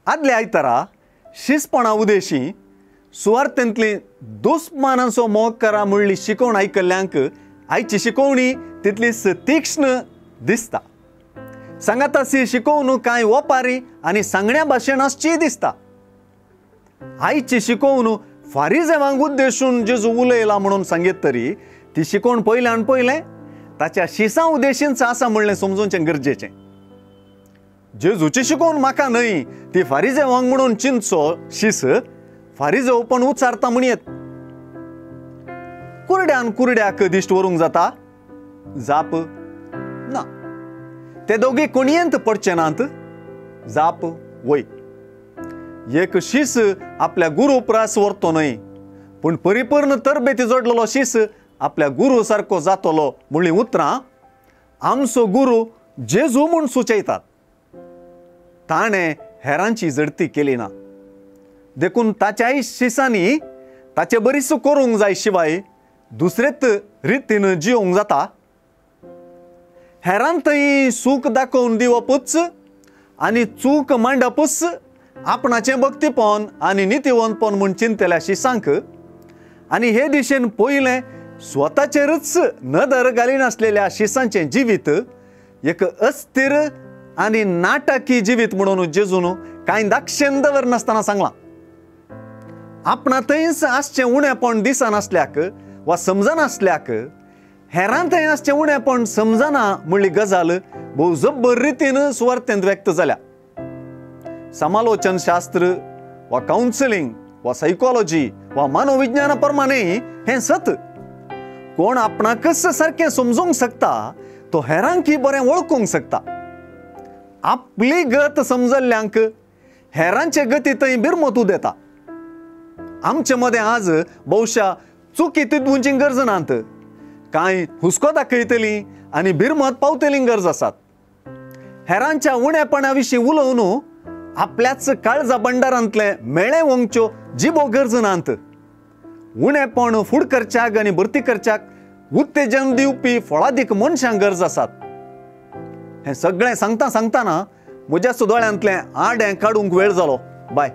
आदल्या आयतारा शिसपणा उदेशी सुवार्थेंतली दुस्मानांचो मोग करा म्हणली शिकवण आयकल्ल्यांक आयची शिकवणी तितलीच तीक्ष्ण दिसता. सांगातासी शिकवण कांय ओपारी आनी सांगण्या भाशेन आसचीय दिसता. आयची शिकवण फारिजेवांक उद्देशून जेजू उलयला म्हणून सांगीत तरी ती शिकवण पयल्यान पयलें ताच्या शिसां उद्देशींच आसा म्हणलें समजूचें गरजेचें. जेजूची शिकवण म्हाका न्हय ती फारिजेवांक म्हणून चिंतचो शीस फारिजेव पण उचारता म्हणयेत. कुरड्यान कुरड्याक दिश्ट व्हरूंक जाता? जाप ना. ते दोगी कोणयेंत पडचे नात? जाप वय. एक शीस आपल्या गुरू प्रास व्हरतो न्हय, पूण परिपूर्ण तरबेती जोडलेलो शीस आपल्या गुरू सारको जातलो म्हणली उतरां आमचो गुरू जेजू म्हूण सुचयतात. ताणें हेरांची झडती केली ना, देखून ताच्याय शिसांनी ताचे बरीच करूंक जाय शिवाय दुसरेच रितीन जिवंक जाता. हेरांक थंय सूख दाखोवन दिवपूच आनी चूक मांडपूच आपणाचें भक्तीपण आनी नितीवंतपण म्हूण चिंतल्या शिसांक आनी हे दिशेन पयलें स्वताचेरच नदर घालिनासलेल्या शिसांचें जिवीत एक अस्थिर आनी नाटकी जिवीत म्हणून जेजून कांय दाक्षेन दवरनासतना सांगलां. आपणा थंयच आसचें उणेपण दिसनासल्याक वा समजनासल्याक हेरां थंय आसचें उणेपण समजना म्हणली गजाल भोव जब्बर रितीन सुवार्थेंत व्यक्त जाल्या. समालोचन शास्त्र वा कावन्सिलींग वा सायकोलॉजी वा मानवविज्ञाना प्रमाणे हें सत. कोण आपणाकच सारकें समजूंक शकता तो हेरांकी बरें वळखूंक शकता. आपली गत समजल्ल्यांक हेरांचे गती थंय बिरमत उदेता. आमचे मदें आज बहुशा चुकी तितूंची गरज नात, कांय हुस्को दाखयतली आनी बिरमत पावतली गरज आसात. हेरांच्या उणेपणा विशीं उलोवन आपल्याच काळजा भंडारांतले मेळे वंगच्यो जिबो गरज नात. उणेपण फूड करच्याक आनी भरती करच्याक उत्तेजन दिवपी फळादीक मनशांक गरज आसात. हें सगळें सांगता सांगतना म्हज्या दोळ्यांतलें आडें काडूंक वेळ जालो. बाय.